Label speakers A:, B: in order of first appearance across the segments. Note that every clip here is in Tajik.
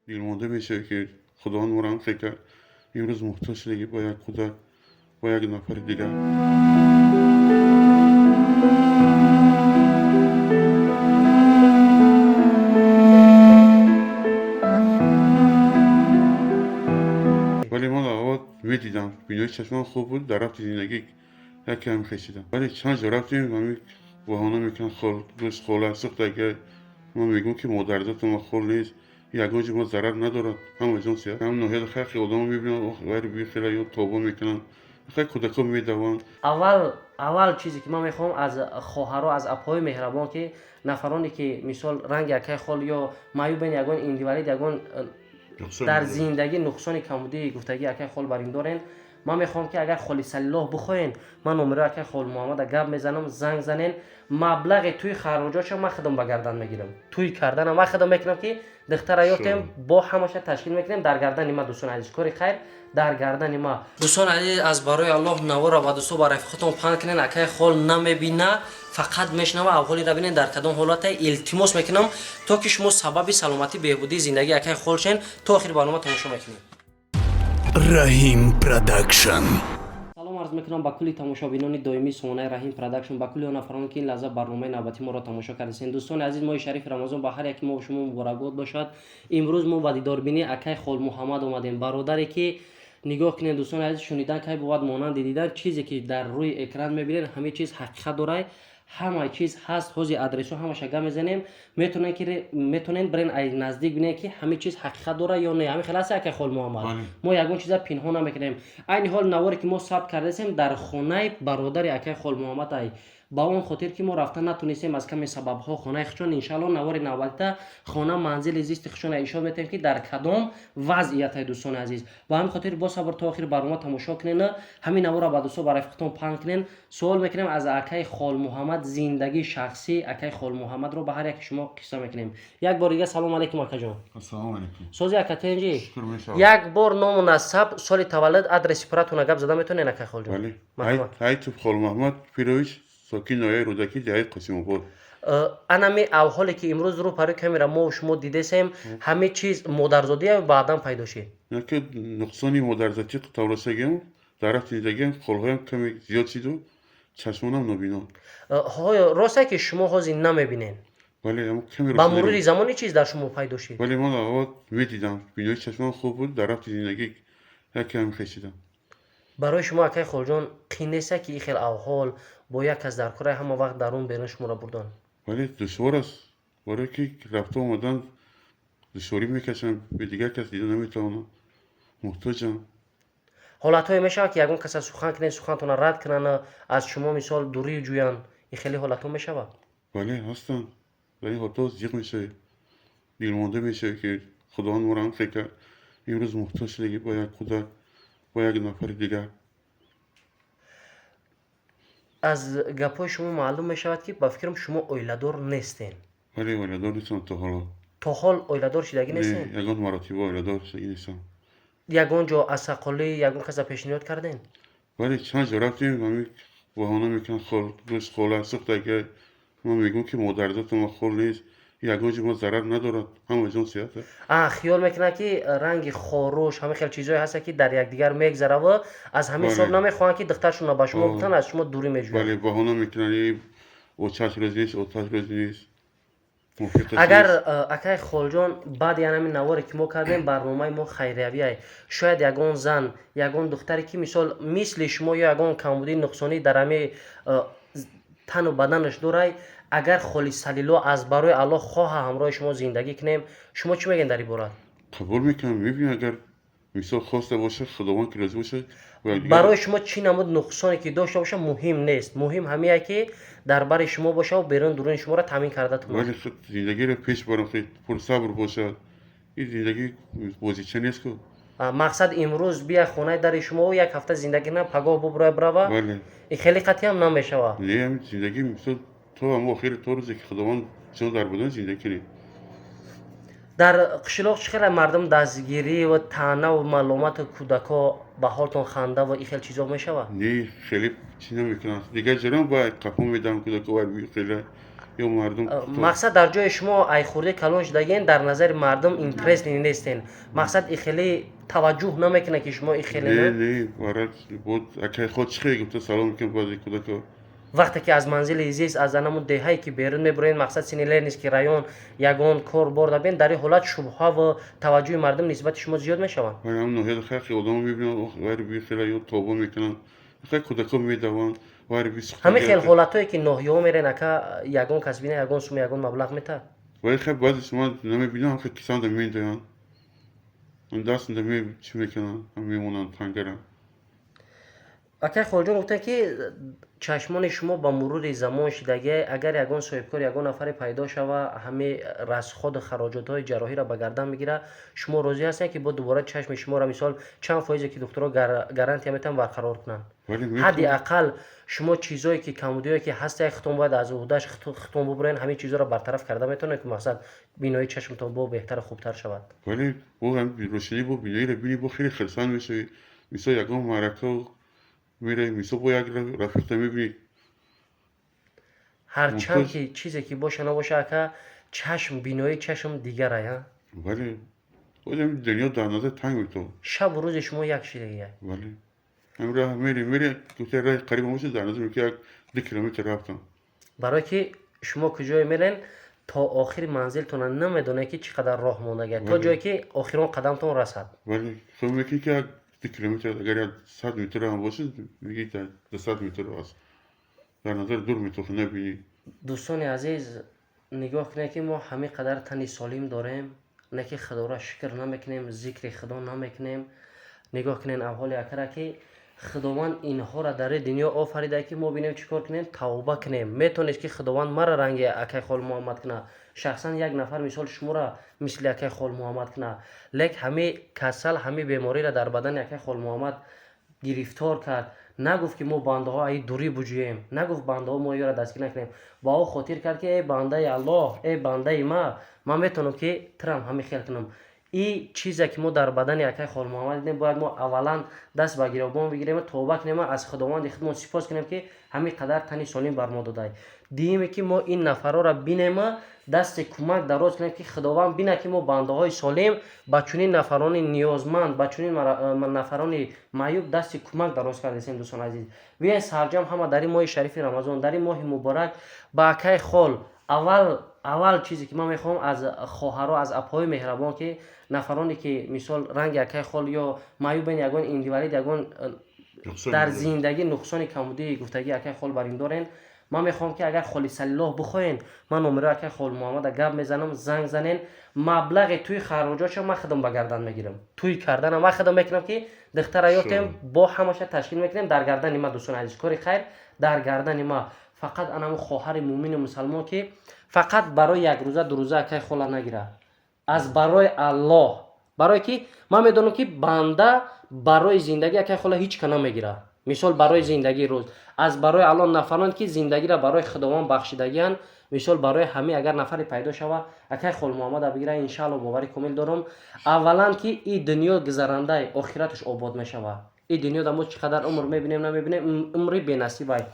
A: Дилмонда мешавӣ, ки Худованд моро ҳам хел кард. Имрӯз муҳтоҷ шудагӣ ба як кӯдак, ба як нафари дигар. Вале ман аввал медидам, бинои чашмам хуб буд, дар рафти зиндагӣ як кам хешидам. Вале чанд ҷо рафтем, ҳамин баҳона мекунанд, хол, дӯст, хола, сӯхтага. Ман мегӯям, ки модарзатон хол нест, ягон ҷо ма зарар надорад, ҳама ҷон сиҳат. Ҳам ноҳияда хеле одамо мебинанд, вайр бихела ё тоба мекунанд, хеле кӯдакҳо медаванд.
B: Аввал чизе ки ман мехоҳам аз хоҳаро, аз апҳои меҳрабон, ки нафароне ки мисол ранги акаи хол ё маъюбен, ягон индивалид, ягон дар зиндагӣ нуқсони камбудии гуфтагии акаи хол бар ин дорен, ман мехоҳам, ки агар холисаллоҳ бихоҳен, ман номерои акаи хол Муҳаммада гап мезанам, занг занен. Маблағи тӯи хароҷотша ман худам ба гардан мегирам, тӯй кардана ман худам мекунам, ки духтара ёфтем, бо ҳамаша ташкил мекунем дар гардани ма. Дӯстони азиз, кори хайр дар гардани ма. Дӯстони азиз, аз барои Аллоҳ навора ба дӯсто, ба рафиқотон паҳн кунен. Акаи хол намебина, фақат мешнава. Авҳолира бинен, дар кадом ҳолате. Илтимос мекунам, то ки шумо сабаби саломатӣ, беҳбудии зиндагии акаи хол шен. То охири барнома тамошо мекунем.
C: Раҳим Продакшн.
B: Салом арз мекунам ба кулли тамошобинони доимии сомонаи Раҳим Продакшн, ба кулли он нафароне, ки ин лаҳза барномаи навбатии моро тамошо кардасен. Дӯстони азиз, моҳи шарифи Рамазон ба ҳар яки мо шумо муборакбод бошад. Имрӯз мо ба дидорбинии акаи Холмуҳаммад омадем, бародаре ки нигоҳ кунед, дӯстони азиз, шунидан кай бувад монанди дидан. Чизе ки дар рӯи экран мебинед, ҳамин чиз ҳақиқат дорад, ҳама чиз ҳаст. Ҳози адресҳо ҳамаша гап мезанем, метавонед бирен, ай наздик бинед, ки ҳамин чиз ҳақиқат дорад ё не. Ҳамин хел аст, акаи Холмуҳаммад? Мо ягон чиза пинҳон намекунем. Айни ҳол наворе ки мо сабт кардасем, дар хонаи бародари акаи Холмуҳаммад ай. Ба он хотир ки мо рафта натонистем аз каме сабабҳо хонаи худшон. Иншаалло, навори навбатита хона, манзили зисти худшона ишод метаҳем, ки дар кадом вазъиятай. Дӯстони азиз, ба ҳамин хотир бо сабр то охири барнома тамошо кунен, ҳамин навора ба дӯсто, ба рафиқатон паҳн кунен. Суол мекунем аз акаи Холмуҳаммад, зиндагии шахсии акаи Холмуҳаммадро ба ҳар яки шумо қисса мекунем. Як бор дига салом алейкум, акаҷон.
A: Ассалому алейкум.
B: Сози, ака, тенҷи?
A: Шукр, мешавад.
B: Як бор ному насаб, соли таваллуд, адреси пуратона гап зада метавонен, акаи Холҷон?
A: Бале, Ҳайтов Холмуҳаммад Пирович, сокини ноҳияи Рӯдакӣ, деҳаи Қосимобод.
B: Анами авҳоле ки имрӯз рӯ парои камера мо шумо дидесем, ҳамин чиз модарзодия баъдан пайдо шид?
A: Ки нуқсони модарзодӣ тавлосагиам, дар рафти зиндагиам холҳоям каме зиёд шиду чашмонам нобино.
B: Росте ки шумо ҳозир намебинен?
A: Бале. Каме.
B: Ба мурури замон ин чиз дар шумо пайдо шид?
A: Бале, ман аввал медидам, бинои чашмам хуб буд, дар рафти зиндагӣ як кам хешидам.
B: Барои шумо, акаи Холҷон, қин неста, ки ин хел авҳол бо як кас дар кораи, ҳама вақт дарун берун шуморо бурдан?
A: Бале, душвор аст, барое ки рафта омадан душворӣ мекашам, бе дигар кас дида наметавонам, муҳтоҷам.
B: Ҳолатҳое мешавад, ки ягон каса сухан кунед, сухантонро рад кунанд, аз шумо мисол дурӣ ҷӯянд? Ин хеле ҳолатҳо мешавад?
A: Бале, ҳастанд. Дар ин ҳолатҳо зиқ мешавӣ, дилмонда мешавӣ, ки Худованд моро ҳам хел кард. Имрӯз муҳтоҷ шудагӣ ба як кӯдак, ба як нафари дигар.
B: Аз гапҳои шумо маълум мешавад, ки ба фикрам шумо оиладор нестен.
A: Бале, оиладор нестам то ҳоло.
B: То ҳол оиладор шидагӣ нестен?
A: Ягон маротиба оиладор шидагӣ нестам.
B: Ягон ҷо аз сақолӣ ягон каса пешниҳод карден?
A: Бале, чанд ҷо рафтем, ҳамин баҳона мекунанд, хол, дӯст, хола, сӯхтага. Ман мегӯям, ки модарзатон хол нест, ягон ҷо ма зарар надорад, ҳама ҷон сиҳат аст.
B: Хиёл мекунанд, ки ранги хоруш, ҳамин хел чизҳое ҳаста, ки дар якдигар мегзараву аз ҳамин ҳисоб намехоҳанд, ки духтаршонро ба шумо бутанд, аз шумо дурӣ меҷӯянд.
A: Бале, баҳона мекунанд: очаш рӯз нест, оташ рӯз нест.
B: Агар, акаи Холҷон, баъди ҳамин наворе ки мо кардем, барномаи мо хайриявиай, шояд ягон зан, ягон духтаре ки мисол мисли шумо ё ягон камбудии нуқсонӣ дар ҳамин тану баданаш дорай, агар холисалило аз барои Аллоҳ хоҳа ҳамроҳи шумо зиндагӣ кунем, шумо чӣ мегӯед дар ин бора?
A: Қабул мекунам, мебинам, агар мисол хоста бошад, Худованд ки розӣ бошад.
B: Барои шумо чӣ намуд нуқсоне ки дошта боша, муҳим нест, муҳим ҳамие ки дар бари шумо бошаву берун дуруни шуморо таъмин карда тунад?
A: Бале, зиндагиро пеш барам, пурсабр бошад. Ин зиндагӣ бозича нест ку.
B: Мақсад, имрӯз бия хонаи дари шумо, як ҳафта зиндагӣ на, пагоҳ бубурай, бирава, ин хеле қатъиам намешавад?
A: Не, зиндагӣ мисол то ҳамо охири, то рӯзе ки Худованд ҷон дар будан, зиндагӣ кунем.
B: Дар қишлоқ чӣ хеле мардум дастгирӣ ва таънаву маломату кӯдакҳо ба ҳолтон ханда ва ин хел чизо мешавад?
A: Не, хеле чӣ намекунанд. Дигар ҷарон ба қафо медаҳам кӯдако, вай хеле. Ё мардум.
B: Мақсад, дар ҷои шумо ай хурдӣ калон шудагиен, дар назари мардум интересный нестен. Мақсад, и хеле таваҷҷӯҳ намекунад, ки шумо и хеле.
A: Не, не, барак буд, акай худ чӣ хеле гуфта салом мекунад баъзе кӯдако.
B: Вақте ки аз манзили зист, аз анамун деҳае ки берун мебуроед, мақсад, сини Ленинский район ягон кор бор дабен, дар ин ҳолат шубҳа ва таваҷҷӯҳи мардум нисбати шумо зиёд мешаванд.
A: Вале ҳам ноҳияда хеле одамо мебинанд, вайр би хеле ё тобо мекунанд, хеле кӯдако медаванд, вайр би.
B: Ҳамин хел ҳолатҳое ки ноҳияҳо мерен, ака, ягон кас бина, ягон сума, ягон маблағ метаҳад?
A: Вале хеле баъзе шумо намебинам, хеле кисанда медоянд, дастанда чӣ мекунанд, мемонанд тангара.
B: Акай Холҷон, гуфтанд, ки чашмони шумо ба мурури замон шидагӣ. Агар ягон соҳибкор, ягон нафаре пайдо шава, ҳамаи расходу хароҷотҳои ҷарроҳиро ба гардан бигира, шумо розӣ ҳастед, ки бо дубора чашми шуморо, мисол, чанд фоизе ки духтуро гарантия метавон, барқарор кунанд? Ҳадди ақал шумо чизое ки камбудиое ки ҳастае, худтон бояд аз уҳдаш худтон бубурен, ҳамин чизоро бартараф карда метавонед, ки мақсад, бинои чашмтон бо беҳтару хубтар шавад?
A: Вале бо рошанӣ, бо биноиро бинӣ, бо хеле хурсанд мешавӣ. Мисол, ягон маърака меравӣ, мисол, бо як рафиқта мебинӣ.
B: Ҳарчанд ки чизе ки боша набоша, ака, чашм, бинои чашм дигарая.
A: Вале дунё дар назар танг метавад.
B: Шабу рӯзи шумо як шидагия.
A: Вале ҳамин раҳ мери, мери, гуфта, раҳи қариб бошад, дар назар меки як 2 километр рафтам.
B: Барое ки шумо куҷое мерен, то охири манзилтона намедонед, ки чӣ қадар роҳ мондагия, то ҷое ки охирон қадамтон расад.
A: Вале хел мекунӣ, ки як 2 километр, агар як 100 метр ҳам бошад, мегӣ 200 метр аст, дар назар дур метохӣ, набинӣ.
B: Дӯстони азиз, нигоҳ кунед, ки мо ҳамин қадар тани солим дорем, не ки Худоро шукр намекунем, зикри Худо намекунем. Нигоҳ кунед авҳоли акара, ки Худованд инҳоро дар ин дунё офарида, ки мо бинем, чӣ кор кунем, тавба кунем. Метавонед, ки Худованд мара ранги акай Хол Муҳаммад кунад, шахсан як нафар, мисол, шуморо мисли акай Хол Муҳаммад кунад, лек ҳамин касал, ҳамин бемориро дар бадани акай Хол Муҳаммад гирифтор кард. Нагуфт, ки мо бандаҳо аи дурӣ буҷӯем, нагуфт, бандаҳо мо ёро дастгир накунем. Ба ӯ хотир кард, ки эй бандаи Аллоҳ, эй бандаи ма, ман метавонам, ки тирам ҳамин хел кунам. И чизе ки мо дар бадани акай Холмуҳаммад дидем, бояд мо аввалан даст ба гирёбон бигирем, тавба кунем, аз Худованди худмон сипос кунем, ки ҳамин қадар тани солим бар мо додай. Дуюме, ки мо ин нафарҳоро бинем, дасти кӯмак дароз кунем, ки Худованд бинад, ки мо бандаҳои солим ба чунин нафарони ниёзманд, ба чунин нафарони маъюб дасти кӯмак дароз кардесем. Дӯстони азиз, биёед сарҷам ҳама дар ин моҳи шарифи Рамазон, дар ин моҳи муборак ба акай Хол аввал, аввал чизе ки ман мехоҳам аз хоҳаро, аз апҳои меҳрабон, ки нафароне ки, мисол, ранги акай Хол ё маъюбен, ягон инвалид, ягон дар зиндагӣ нуқсони камбудии гуфтагӣ акай Хол бар ин дорен, ман мехоҳам, ки агар холисаллоҳ бихоҳен, ман номерои акай Хол Муҳаммада гап мезанам, занг занен. Маблағи тӯи хароҷотша ман худам ба гардан мегирам, тӯй кардана ман худам мекунам, ки духтара ёфтем, бо ҳамаша ташкил мекунем, дар гардани ма. Дӯстони азиз, кори хайр дар гардани ма. Фақат анаму хоҳари муъмину мусалмон, ки фақат барои як рӯза, 2 рӯза акай Хола нагира, аз барои Аллоҳ, барое ки ман медонам, ки банда барои зиндагӣ акай Хола ҳеҷ ка намегира, мисол, барои зиндагии рӯз, аз барои Аллоҳ. Нафароне ки зиндагиро барои Худованд бахшидагиянд, мисол, барои ҳамин агар нафаре пайдо шава, акай Холмуҳаммада бигира, иншаалло, боварӣ комил дорам, аввалан ки и дунё гузарандай, охираташ обод мешава. И дунё да мо чӣ қадар умр мебинем, намебинем, умри бенасибай.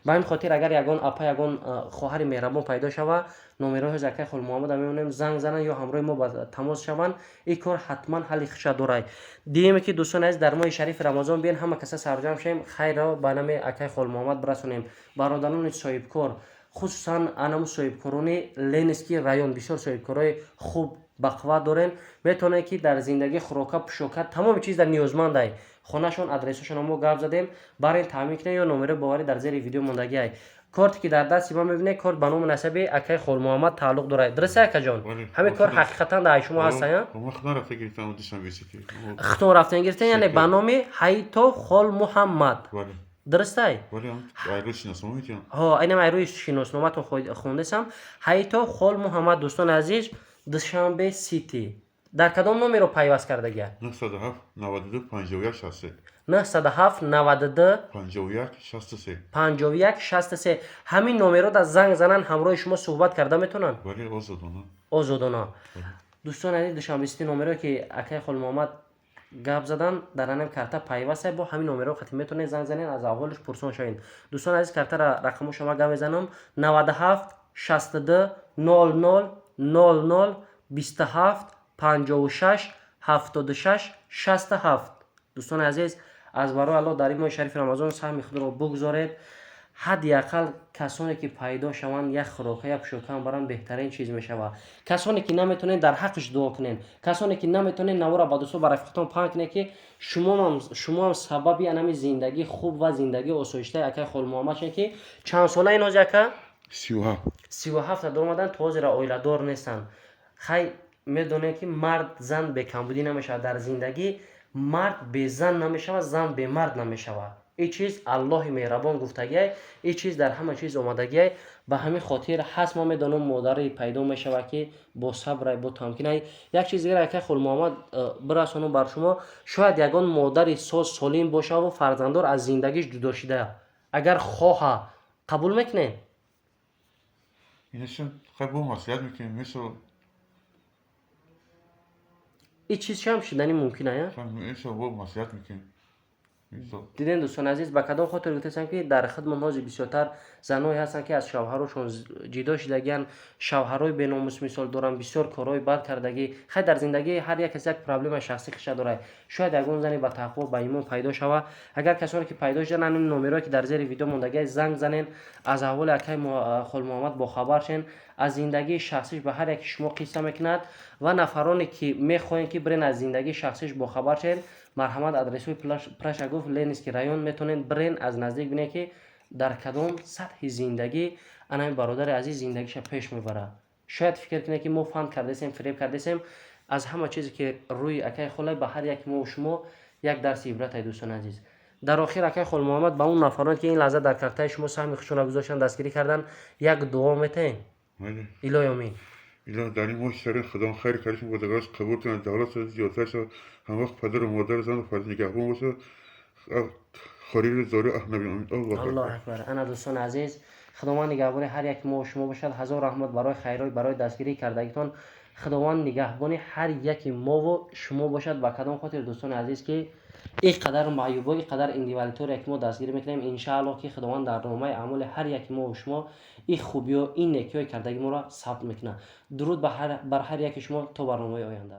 B: Ба ҳамин хотир, агар ягон апа, ягон хоҳари меҳрабон пайдо шава, номероҳои акай Холмуҳаммада мемонем, занг зананд ё ҳамроҳи мо ба тамос шаванд. Ин кор ҳатман ҳалли худша дорад. Дуюме, ки дӯстони азиз, дар моҳи шарифи Рамазон биён ҳама каса сарҷамъ шавем, хайрро ба нами акай Холмуҳаммад бирасонем. Бародарони соҳибкор, хусусан анаму соҳибкорони Ленинский район, бисёр соҳибкорои хуб, бақувват дорем, метавонед, ки дар зиндагӣ хӯрока, пӯшока, тамоми чиз дар ниёзмандай, хонашон, адресашон мо гап задем, барен таъмин кунем ё номерои боварӣ дар зери видео мондагиай. Корте ки дар дасти ман мебинед, корт ба ному насаби акаи Холмуҳаммад тааллуқ дорад. Дуруст, акаҷон? Ҳамин кор ҳақиқатан дар шумо ҳастая? Худтон рафтан гирифтан, яъне ба номи Ҳайто Холмуҳаммад, дурустай? Инам ай рӯи шиносноматон хондесам, Ҳайто Холмуҳаммад. Дӯстони азиз, Душанбе Сити дар кадом номеро пайваст кардагия?
A: 907 92 51 63.
B: 907 92
A: 51 63.
B: 51 63. Ҳамин номеро да занг зананд, ҳамроҳи шумо суҳбат карда метавонанд?
A: Бале, озодона.
B: Озодона. Дӯстони азиз, Душанбе Сити номеро ки акаи Холмуҳаммад гап задан, дар анам карта пайваста, бо ҳамин номеро қати метавонед занг занед, аз аҳволиш пурсон шавед. Дӯстони азиз, картара рақамошо ман гап мезанам: 97. 62 00 00 27 56 76 67. Дӯстони азиз, аз барои Аллоҳ дар ин моҳи шарифи Рамазон саҳми худро бигузоред. Ҳадди ақал касоне ки пайдо шаванд, як хӯрока, як пӯшокаам баранд, беҳтарин чиз мешавад. Касоне ки наметонед, дар ҳаққиш дуо кунед. Касоне ки наметонед, навора ба дӯсто, ба рафиқатон паҳн кунед, ки шумоам сабаби анами зиндагии хуб ва зиндагии осоиштаи акаи Холмуҳаммад шед, ки чанд сола ин ҳози ака?
A: 37.
B: 37-та омадан, то ҳозира оиладор нестанд. Хай, медонем, ки мард зан бекамбудӣ намешавад дар зиндагӣ, мард безан намешавад, зан бемард намешавад. Ин чиз Аллоҳи меҳрабон гуфтагиай, ин чиз дар ҳама чиз омадагиай. Ба ҳамин хотир ҳаст, ман медонам, модаре пайдо мешавад, ки бо сабрай, бо тамкинай. Як чиз дигар, акай Холмуҳаммад, бирасонам бар шумо: шояд ягон модари соз солим бошаву фарзанддор, аз зиндагиш ҷудо шида, агар хоҳа, қабул мекунед?
A: Инашон хай бо маслиҳат мекунем, мисол.
B: Ин чиз чиам шидани мумкин ая?
A: Хай, мисол, бо маслиҳат мекунем, мисол.
B: Дидем, дӯстони азиз, ба кадом хотир гуфтастам, ки дар хидмат ҳозир бисёртар занҳое ҳастанд, ки аз шавҳарошон ҷидо шидагианд, шавҳарҳои беномус мисол доранд, бисёр корҳои бад кардагӣ. Хай, дар зиндагӣ ҳар як кас як проблемаи шахсӣ хиша дорад. Шояд ягон зане ба тақво, ба имон пайдо шавад. Агар касоне ки пайдо шуданд, ҳамин номерое ки дар зери видео мондагиаст, занг занен, аз аҳволи акаи Холмуҳаммад бохабар шен. Аз зиндагии шахсиш ба ҳар яки шумо қисса мекунад. Ва нафароне ки мехоҳем, ки бирен, аз зиндагии шахсиш бохабар шен, марҳамат, адресҳои праша гуфт, Ленинский район, метавонед бирен, аз наздик бинед, ки дар кадом сатҳи зиндагӣ анами бародари азиз зиндагиша пеш мебарад. Шояд фикр кунед, ки мо фанд кардесем, фиреб кардесем. Аз ҳама чизе ки рӯи акаи холай, ба ҳар яки мо шумо як дарси ибрат ай. Дӯстони азиз, дар охир, акаи Холмуҳаммад, ба он нафароне ки ин лаҳза дар картаи шумо саҳми худшонро гузоштанд, дастгирӣ карданд, як дуо метаҳем.
A: Бале.
B: Илоҳи омин.
A: Илоҳ, дар ин моҳи шариф Худованд хайр кардишон бодагаш қабул кунад, давлат зиёдтар шавад, ҳамвақт падару модар, зану фарзанд нигаҳбон бошад, хориро зори аҳ набин. Амин, Аллоҳ
B: Аллоҳ
A: акбар.
B: акбар. Ана, дӯстони азиз, Худованд нигаҳбони ҳар яки мо шумо бошад. Ҳазор раҳмат барои хайрой, барои дастгирӣ кардагитон. Худованд нигаҳбони ҳар яки мову шумо бошад. Ба кадом хотир, дӯстони азиз, ки ин қадар маъюбо, ин қадар инвалидҳоре ки мо дастгирӣ мекунем, иншааллоҳ, ки Худованд дар номаи аъмоли ҳар яки мову шумо ин хубиё, ин некиҳои кардаги моро сабт мекунад. Дуруд бар ҳар яки шумо, то барномаи оянда.